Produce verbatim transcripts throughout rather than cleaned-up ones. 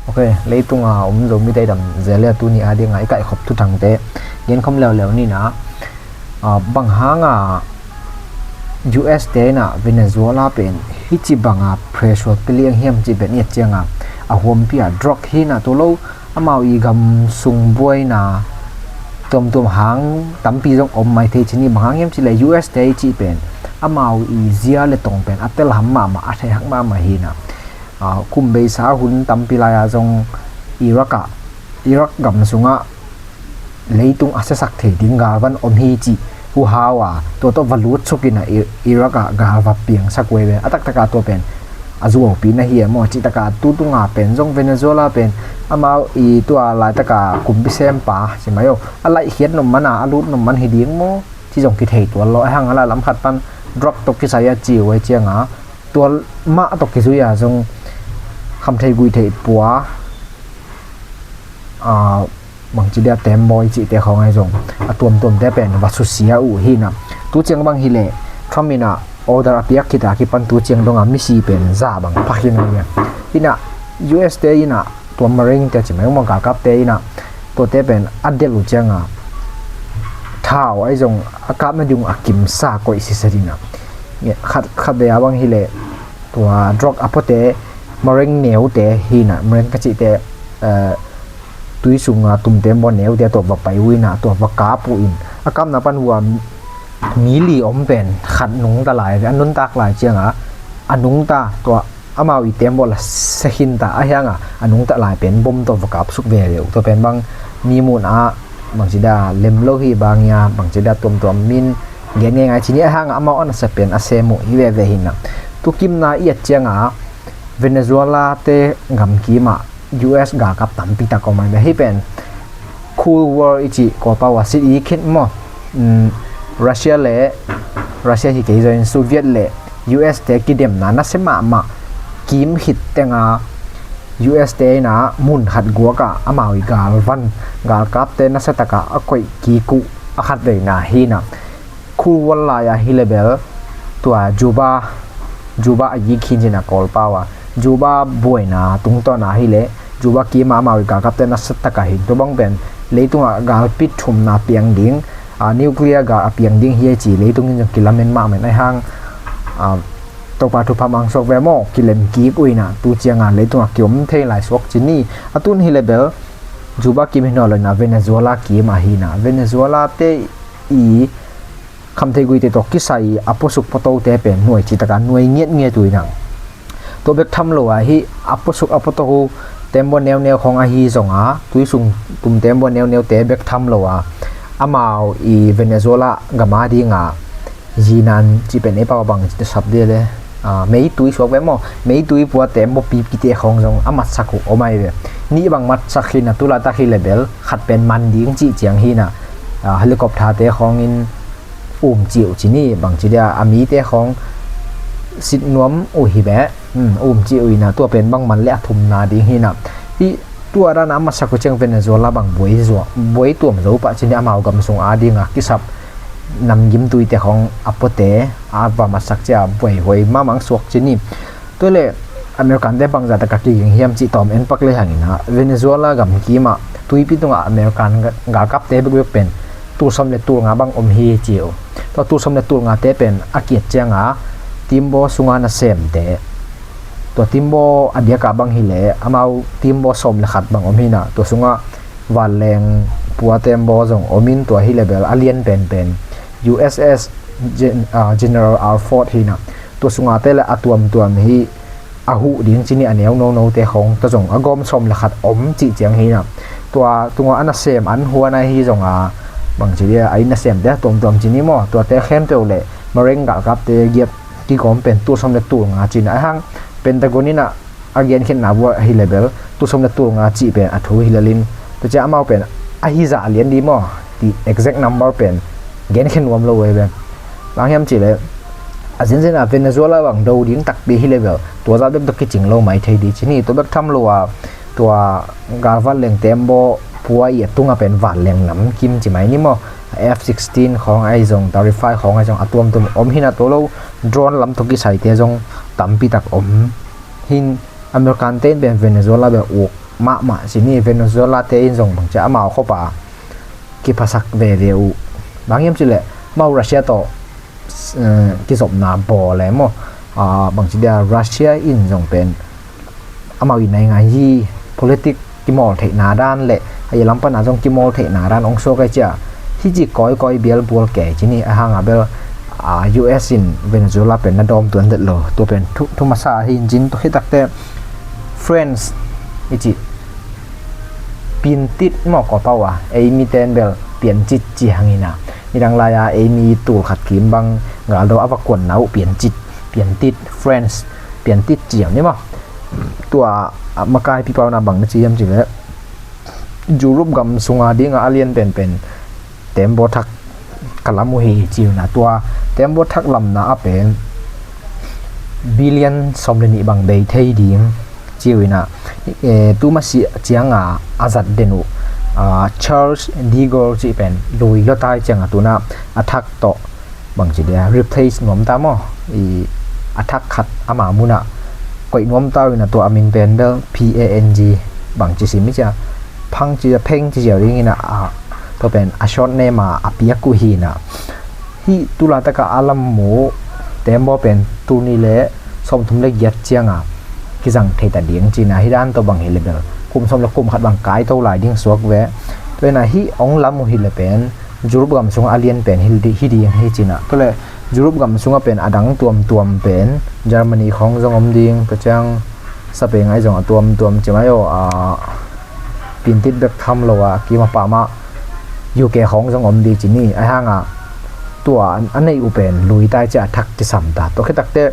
Ok, leitunga om Zomite i dam zel le tuni a dinga i kaihkhop thuthangte genkhawm leuleu ni na. Ah, bang hanga U S te in ah Venezuela pen hici banga pressure pia liang hiam cih pen i et cianga a huampi a drug hi na, tua lo amau i gam sung buaina tuamtuam hang tampi zong om mai thei ci ni. Bang hang hiam cih le U S te i cih pen amau i zia le tong pen a telham mahmah, a theihak mahmah hi na. Ah, kum beisa hun tampi lai-a zong Iraq ah, Iraq gam sungah leitung a siasak thei ding galvan om hi cih huhau a, tua tawh va lut sukin ah I-, Iraq ah gal va piangsak uh hi ve. A taktak a tua pen a zuaupi na hi e maw, cih tak a tu tunga pen zong Venezuela pen amau i tua laitaka kumpi sempa ci mai aw, a laihkhiat nop man a, a lut nop man hi ding maw, ci zong kithei tuan lo. Ahih hang a la lam khat pan drug tawh kisai a ci uh hi cianga, tua mah tawh kizui a zong khamtheih guihtheih pua, ah, bangci dia tembaw i cihte khawng ahi zong a tuamtuamte pen va susia uh hi na. Tu ciang bang hi le Trump in ah order a piak khit a kipan tu ciang donga misi pen za bang phak hi na hi a. Hi na, U S te in ah tua Marine te ci mai maw, galkapte in ah tuate pen a delh uh cianga thau ahi zong a kap nading a kimsa koih sisa ding a. Khat, khat vei a bang hi le tua drug a puate Marine neute hi na, Marine ka cihte, eh, tui sunga tum tembaw neute tawh va pai uh hi na, tawh va kap uh in a kapna pan uh a mi li om pen khat nungta lai ve, a nuntak lai cianga a nungta tua amau i tembaw la sekhin ta, ahih hanga a nungta lai pen bom tawh va kap suk ve ve uh. Tua pen bang mi mun ah bangci da lem lo hi bang ia, bangci da tuamtuam min gen ngei ngai ci ni. Ahih hanga amau a nasia pen a sem uh hi ve ve hi na. Tu kimna i et cianga Venezuela te gamkim ah U S galkap tampi tak om a, hih pen Cold War i cih Kawlpau a sit i khin maw, um, Russia le, Russia hi kei zongin Soviet le U S te kidemna nasia mahmah kim khit tenga U S te in ah mun khat guak ah amau i galvan, galkapte nasia taka a koih kik uh a khat veina hi na. Cold War lai-a hi le bel tua Cuba, Cuba a yi khin cin a Kawlpau a, Cuba buaina tungtawn a hi le Cuba kim a amau i galkapte nasia taka hin tua bang pen leitungah galpi thumna piang ding, a, nuclear gal a piang ding hi a ci leitung in zong kilamen mahmah in, ahih hang, a, Topa thupha mang suak ve maw, kilem kik uh hi na. Tu cianga leitungah kiom thei lai suak ci ni. A tun hi le bel Cuba kim hi nawn lo in ah Venezuela kim a hi na. Venezuela te i khamtheih guihtheih tawh kisai a puasuk puatote pen nuai cih taka nuai ngiatngiat uh hi na. Tua bek tham lo a, hih a puasuk a puato tembaw neuneu khawng ahi zonga, tui sung tum tembaw neuneute bek tham lo a, amau i Venezuela gam a dinga zinan cih pen ei pau a bang sap dia le, ah, meitui suak ve maw, meitui pua tembaw pipite khawng zong a matsak uh om ahi ve. Nih bang matsak hi na, tu laitak hi le bel khat pen man ding cih ciang hi na, ah, helicopter te khawngin um ci uh ci ni, bangci dia a mite khawng sit nuam uh hi beh, um, um ci uh hi na, tua pen bang man le a thumna ding hi na. Hih tua dana a matsak uh ciang Venezuela bang buai zua, buai tuam zo pah ci ni, amau gam sung a dinga kisap namgimtuite khawng a puate a va matsak cia buaihuai mahmah suak ci ni. Tua le American te bangzah taka kiging hiam cih tawm en pak le hangin ah Venezuela gamkim ah tuipi tungah American ga-, galkapte bekbek pen tulsawm le tulnga bang om hi ci uh. Tua tulsawm le tulngate pen a kiat cianga timbaw sunga nasemte, tua timbaw a diaka bang hi le amau timbaw sawm le khat bang om hi na, tua sunga vanleng pua tembaw zong om in, tua hi le bel a lian penpen U S S Gen-, ah, General Alford hi na, tua sungate le a tuamtuam hi a huh ding ci ni, a neu nonote khawng tua zong a gawm sawm le khat om cih ciang hi na. Tua tunga a nasem an huan ahi zonga bangci dia a i nasemte a tuamtuam ci ni maw, tuate khempeuh le Marine galkapte giap kigawm pen tulsawm le tulnga ci na. Ahih hang Pentagon in ah a genkhiatna vua hi le bel tulsawm le tulnga cih pen a thu hi lel in, tua cia amau pen a hizah a lian di maw, ti exact number pen genkhiat nuam lo uh hi ve. Bang hiam cih le a zenzen a Venezuela bang do ding takpi hi le bel tua zah bek tawh kicing lo mai thei di ci ni. Tua bek tham lo a, tua galvanleng tembaw pua i a tunga pen vanleng namkim ci mai ni maw, F sixteen khawng ahi zong, thirty-five khawng ahi zong a tuamtuam om hi na, tua lo drone lam tawh kisaite zong tampi tak om hi na. American te in pen Venezuela bel uk mahmah ci ni. Venezuela te in zong bangci a amau khop a kiphasak veve uh. Bang hiam cih leh amau Russia tawh eh, kizopna bawl e maw. Ah, bangci dia Russia in zong pen amau i naingan hi, politik kimawl theihna dan le a i lam pana zong kimawl theihna dan ong suak ai cia. Hi ci kawikawi bial bual kei ci ni. A hang a bel, ah, U S in Venezuela pen na dawm tuan det lo. Tua pen thu, thu masa hi in cin. Tua khit takte France i ci, pintit maw, kua pau a, ei mi ten bel piancit ci hang hi na. Nidang lai a ei mi tul khat kim bang galdo a va kuanna uh piancit, piantit, France, piantit ci hiam ni maw. Tua, ah, makaipi pau na bang na ci hiam cih leh Europe gam sunga dinga a lian penpen tembaw thak ka lam uh hi ci uh na. Tua tembaw thak lamna a pen billion sawm le nih bang bei thei ding ci uh hi na. Eh, tu masiah cianga a zat den uh, ah, Charles de Gaulle cih pen lui lua tai cianga tuna a thak tawh bangci dia replace nuam ta maw. I a thak khat ama munah koih nuam ta uh hi na. Tua a min pen bel P A N G, bangci sim i cia, phang ci a, pheng ci ziau ding hi na. Ah, tua pen a short name a, a piak uh hi na. Hih tu laitak a a lam mu tembaw pen tul nih le sawmthum le giat cianga kizang thei ta ding ci na. Hih dan tawh bang hi le bel kum sawm le kum khat bang kai to lai ding suak ve. Tua hi na hih ong lam uh hi le pen Europe gam sunga a lian pen hi di, hi ding hi ci na. Tua le Europe gam sunga pen a dang tuamtuam pen Germany khawng zong om ding, tua ciang Spain ai zong a tuamtuam ci mai aw, a, pintit bek tham lo a kim a pam a U K khawng zong om ding ci ni. A hang a tua a neih uh pen lui tai cia a thak kisam ta. Tua khit takte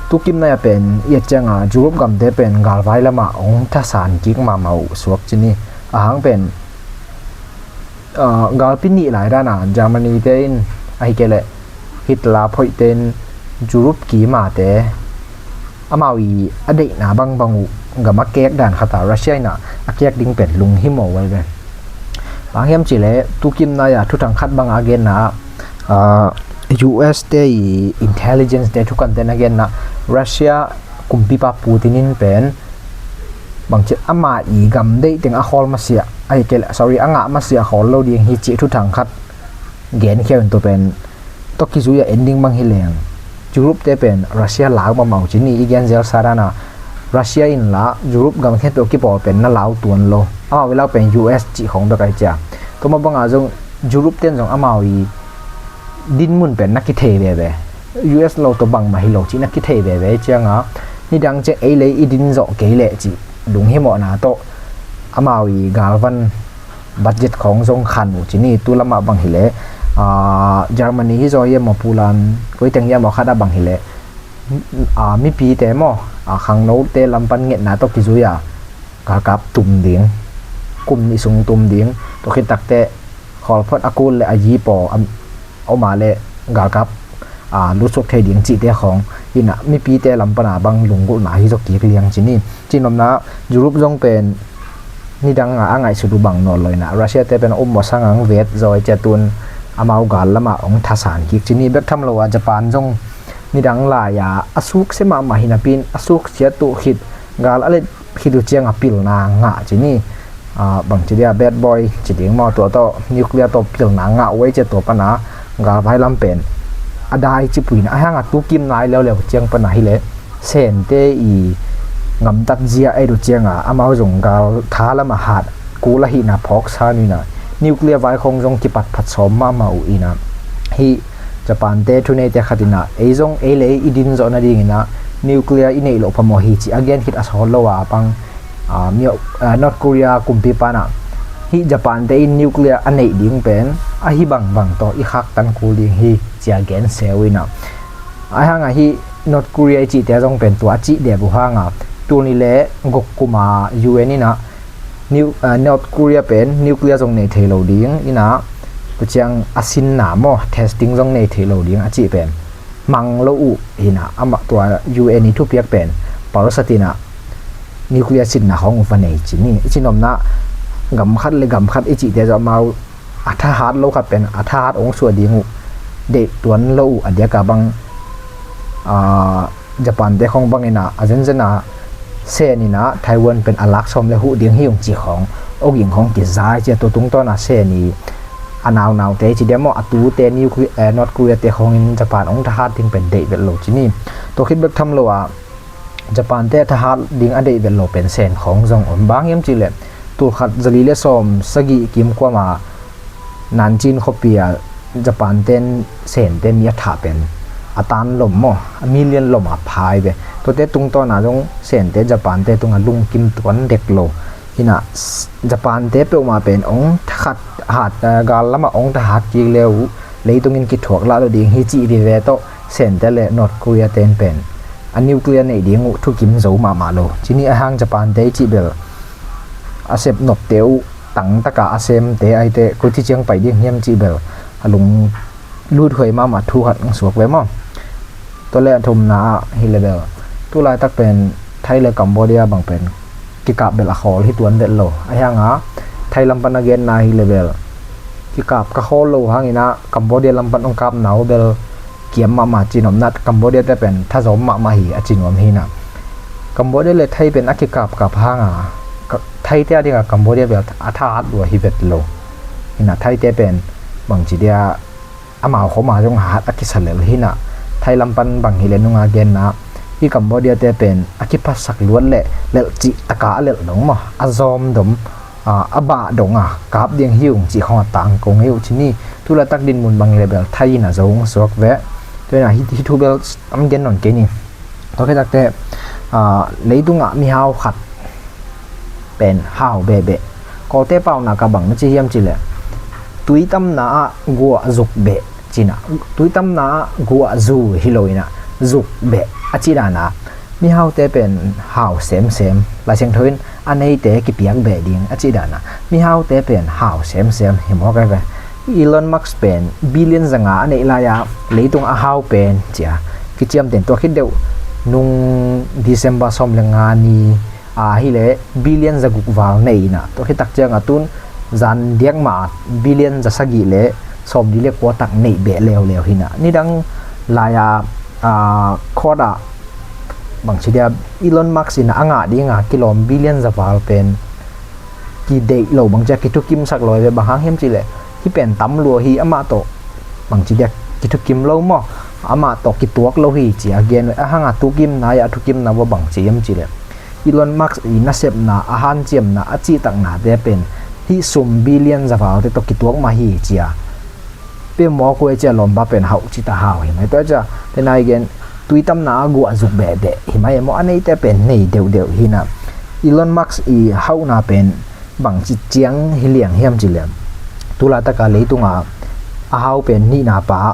tu kim nai a pen i et cianga Europe gamte pen galvai lama ong thasan kik mahmah uh suak ci ni. A hang pen, ah, galpi nih lai dana Germany te in ahi kei leh Hitler phoihte in Europe kimate amau i a deihna bangbang uh gam a kek dan khata Russia ina a kek ding pen lunghimawh uh ai ve. Bang hiam cih leh tu kim nai a thuthang khat bang a genna, ah, U S te i intelligence te thukhante na genna Russia kumpipa Putin in pen bangci ama i gam deih teng a khawl masiah, ahi kei leh, sorry, a ngah masiah khawl lo ding hi cih thuthang khat genkhia un. Tua pen tawh kizui a en ding bang hi leng Europe te pen Russia lau mahmah uh ci ni. I gen zelsa dana Russia in la Europe gam khempeuh kipawl pen na lau tuan lo. Amau i lau pen U S cih khawng bek ai cia. Tua mah banga zong Europe ten zong amau i dinmun pen na kithei veve. U S lo tawh bangmah hi lo cih na kithei veve cianga nidang ciang ei lei i din zawh kei leh cih lunghimawhna tawh amau i galvan budget khawng zong khan uh ci ni. Tu lamah bang hi leh, ah, Germany hi zaw hiam maw, Poland, koiteng hiam maw khat ah bang hi leh, ah, mipite maw, ah, khangnote lam pan ngetna tawh kizui a galkap tum ding, kum nih sung tum ding. Tua khit takte khawlphot a kul le a yi paw a om a leh galkap, ah, lutsuk thei ding cihte khawng ina mipite lam pana bang lunggulhna hi zaw kik liang ci ni. Cinopna Europe zong pen nidang a a ngaihsut uh bang nawl lo ina Russia te pen a um mawh sangang vet zaw ai cia tun amau gal lama ong thasan kik ci ni. Bek tham lo a Japan zong nidang lai a a suk sia mahmah hi napi in a suk sia tuh khit gal a let khit uh cianga pilna ngah ci ni. Ah, bangci dia bad boy ci ding maw, tua tawh nuclear tawh pilna ngah uh ai cia tua pana galvai lam pen a dai ci pui na. A hang a tu kim nai leuleu ciang pana hi leh Sente i ngamtat zia ai duh cianga amau zong gal tha lama hat kul ahihna phawksa nuina nuclear vai khawng zong kipatphat sawm mahmah uh ina. Hih Japan te thuneite khat ina ei zong ei le ei i din zawh nadingina nuclear i neih loh phamawh hi ci a gen khit a sawt lo a pang, ah, mio-, ah, North Korea kumpipa na hih Japan te in nuclear a neih ding pen ahi bangbang tawh i khaktan kul ding hi ci a gen seu ina. A hanga hih North Korea i cihte zong pen tua a cih dep uh hanga tul nih le guk kuma U N ina nu-, ah, North Korea pen nuclear zong nei thei lo ding ina, tua ciang a sinna maw, testing zong nei thei lo ding a cih pen mang lo uh hina, amah tua U N i thupiak pen palsat ina nuclear sinna khawng uh va nei ci ni. I cinopna gam khat le gam khat i cihte zong amau a thahat lo khat pen a thahat ong suah ding uh deih tuan lo uh a diaka bang, ah, Japan te khawng bangina a zenzen a Sen in ah Taiwan pen a lak sawm le huh ding hi ung ci khawng, aw ging khawng kizai ci a, tua tungtawn a Sen i a naunaute ci diam maw, a tute nuclear, eh, North Korea te khawng in Japan hong thahat ding pen deih vet lo ci ni. Tua khit bek tham lo a Japan te thahat ding a deih vet lo pen Sen khawng zong om, bang hiam cih leh tul khat za li le sawm sagih kim kuam a Nanjing khuapi a Japan ten Sen te mi a thah pen a tan lom maw, a million lom a phai ve. Tuate tungtawn a zong Sen te Japan te tung a lungkim tuan dek lo. Hi in ah Japan te peuhmah pen hong thahat, hat, eh, gal lam ah hong thahat kik le uh leitung in kithuak lah lo ding hi cih vive tawh Sen te le North Korea ten pen a nuclear neih ding uh thukim zo mahmah lo ci ni. A hang Japan te i cih bel a sep nopte uh tangtaka a semte aite koi ci ciang pai ding hiam cih bel a lunglut huai mahmah thu khat hong suak ve maw. Tua le a thumna ah hi le bel tu laitak pen Thai le Cambodia bang pen kikap bel a khawl hi tuan vet lo. A hang a Thai lam pan a genna hi le bel kikap ka khawl lo hang in ah Cambodia lam pan hong kapna uh bel kiam mahmah ci nuam in ah, Cambodia te pen thazawm mahmah hi a ci nuam hi in ah. Cambodia le Thai pen a kikapkap hang a Thai te a ding a Cambodia bel a thahat lua hi vet lo. Hi in ah Thai te pen bangci dia amau khawm a zong hat a kisa lel hi in ah, Thai lam pan bang hi le nung a genna i Cambodia te pen a kiphasak luat le lelh cih taka a lelh dong maw, a zawm dom, a, a bah dong a kap ding hi ung cih khawng a tangkong hi uh ci ni. Tu laitak dinmun bang hi le bel Thai in a zo hong suak ve. Tua in ah hi, hi thu bel tam gen nawn kei ni. Tua khit takte, a, leitung ah mihau khat pen hau behbeh. Kawlte paunak ah bang na ci hiam cih leh tui tamna ah guah zuk beh ci in ah, tui tamna ah guah zu hi lo in ah zuk beh a cih dan a mihaute pen hau semsem. Lai Siangtho in a neite kipiak beh ding a cih dan a mihaute pen hau semsem hi mawk ai ve. Elon Musk pen billion zanga a neih lai a leitung a hau pen ci a kiciamteh in tua khit deuh nung December sawm le nga ni a hi le billion zaguk val nei in ah, tua khit tak ciang a tun zan diak mah a billion zasagih le sawmli le kua tak neih beh leuleu hi in ah. Nidang lai a, a, court ah bangci dia Elon Musk in a ngah ding a kilawm billion za val pen kideih lo bangci a kithukimsak lo hi ve. Bang hang hiam cih leh hih pen tam lua hi, amah tawh bangci dia kithukim lo maw, amah tawh kituak lo hi ci a gen ve. A hang a thukimna hi a, a thukimna uh bangci hiam cih leh Elon Musk i nasepna, a hanciamna, a cihtaknate pen hih sum billion za valte tawh kituak mah hi ci a pia mawk uh e ci a, lawmpa pen hauh ci ta hau hi mai. Tua ci a pen a i gen tui tamna a guah zuk behbeh hi mai e maw, a neite pen nei deuhdeuh hi in ah. Elon Musk i hauhna pen bangci ciang hi liang hiam cih leh tu laitak a leitung a a hau pen nihna pa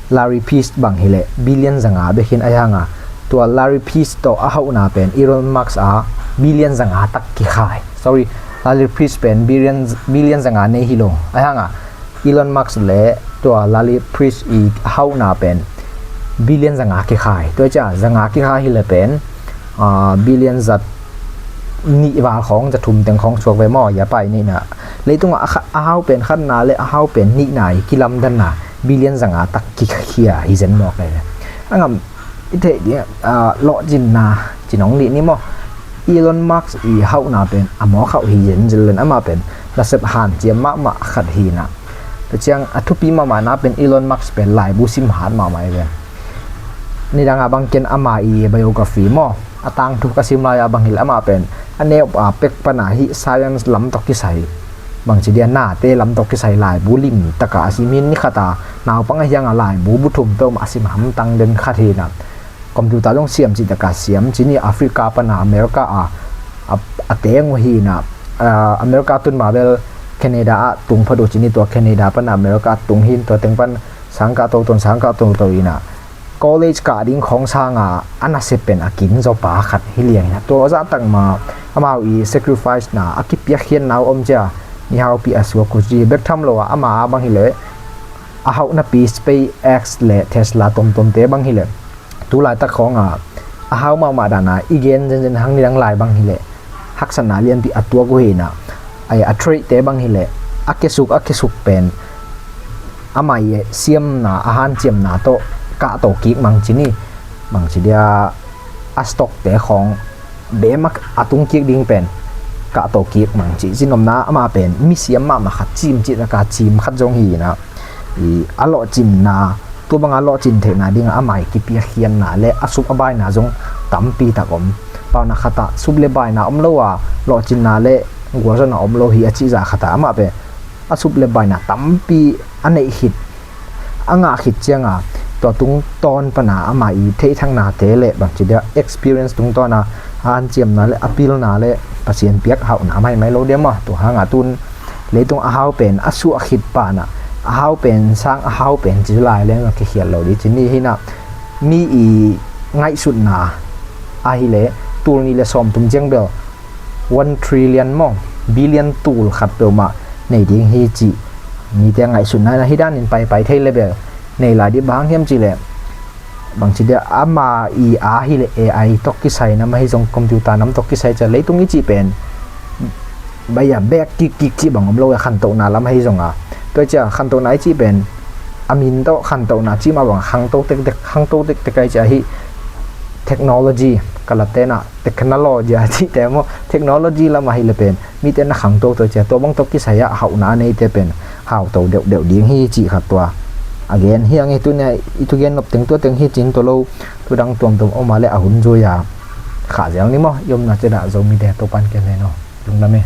Larry Page bang hi leh billion zanga bek hi in, a hang a tua Larry Page tawh a hauhna pen Elon Musk a billion zanga tak kikhai. Sorry, Larry Page pen billion, billion zanga nei hi lo. A hang a Elon Musk le tua Larry Page i hauhna pen billion zanga kikhai. Tua ci a zanga kikhai hi le pen, a, billion za nih val khawng, za thum teng khawng suak ve maw, ya pai nihna. Leitung a, a kha-, a hau pen khatna le a hau pen nihna i kilamdanna billion zanga tak kikhia hi zen mawk ai ve. A ngam i theih ding, a, lawhcinna ci nong nih ni maw. Elon Musk i hauhna pen a mawk hauh hi zenzen lo in, amah pen nasep hanciam mahmah khat hi in ah. Tua ciang a thupi mahmahna pen Elon Musk pen laibu sim hat mahmah hi ve. Nidang a bang ken ama i biography maw, a tangthu ka sim lai a bang hi leh amah pen a neu a pek pan a hih science lam tawh kisai, bangci dia nate lam tawh kisai laibu limtak a a sim hi in, ni khat a naupang a hi hang a laibu bu thum peuhmah a sim hamtang den khat hi in ah. Computer zong siam cih tak a siam ci ni. Africa pan a America a, a, a teng uh hi in ah, a, America tun ma bel Canada ah tung phot uh ci ni. Tua Canada pan a America a tung hi in, tua teng pan sangkah toto in, sangkah toto in ah college kah ding khawng sang a, a nasep pen a kin zaw pa khat hi liang in ah. Tua zahtak ma amau i sacrifice na, a kipiakkhiatna uh om ci a, mihaupi a suak uh ci bek tham lo a, ama a bang hi leh a hauhnapi SpaceX le Tesla tomtomte bang hi leh tu laitak khawng a, a hau mahmah dan a i gen zenzen hang nidang lai bang hi leh haksatna lianpi a tuak uh hi in ah, a, a trade te bang hi leh a kiasuk, a kiasuk pen amah i siamna, a hanciamna tawh kahto kik mang ci ni. Bangci dia a stock te khawng Bemak a tung kik ding pen kahto kik mang cih cin omna, amah pen misiam mahmah khat, cim cih taka cim khat zong hi na. I a lawhcinna, tua banga lawhcin theihna dinga amah i kipiakkhiatna le a sup a baina zong tampi tak om. Paunak khatah sup le baina om lo a, lawhcinna le gualzawhna om lo hi a cihzah khatah amah pen a sup le baina tampi a neih khit, a ngah khit cianga tua tungtawn pana amah i theihthaknate le bangci dia experience tungtawna a hanciamna le a pilna le Pasian piak hauhna maimai lo dia maw? Tua hanga tun leitung a hau pen a suah khit pana a hau pen sang a hau pen ci lai leng kikhial lo di ci ni hina. Mi i ngaihsutna ahile tul nih le sawmthum ciang bel one trillion maw, billion tul khat peuhmah nei ding hi cih mite ngaihsutna hi danin paipai thei le bel nei lai di. Bang hiam cih le bangci dia ama i a hi le A I tawh kisai na mah hi zong, computer nam tawh kisai cia leitung i cih pen baya bek kik kik cih bang om lo a, khantohna lam ahi zonga. Tua cia khantohna i cih pen a min tawh khantohna cih mah bang khangto tektek, khangto tektek ai cia hi. Technology, kalattena technology a cihte maw, technology lam ahi le pen mite na khangto tua cia tua bang tawh kisai a hauhna a neite pen hauto deuhdeuh ding hi cih khat tua a gen hi ang. I tunia i thugen nop teng tua teng hi cin tua lo, tu dang tuamtuam om a le a hun zui a khahzel ni maw? I omna cedah Zomite Topan ken le no. Lungdam e.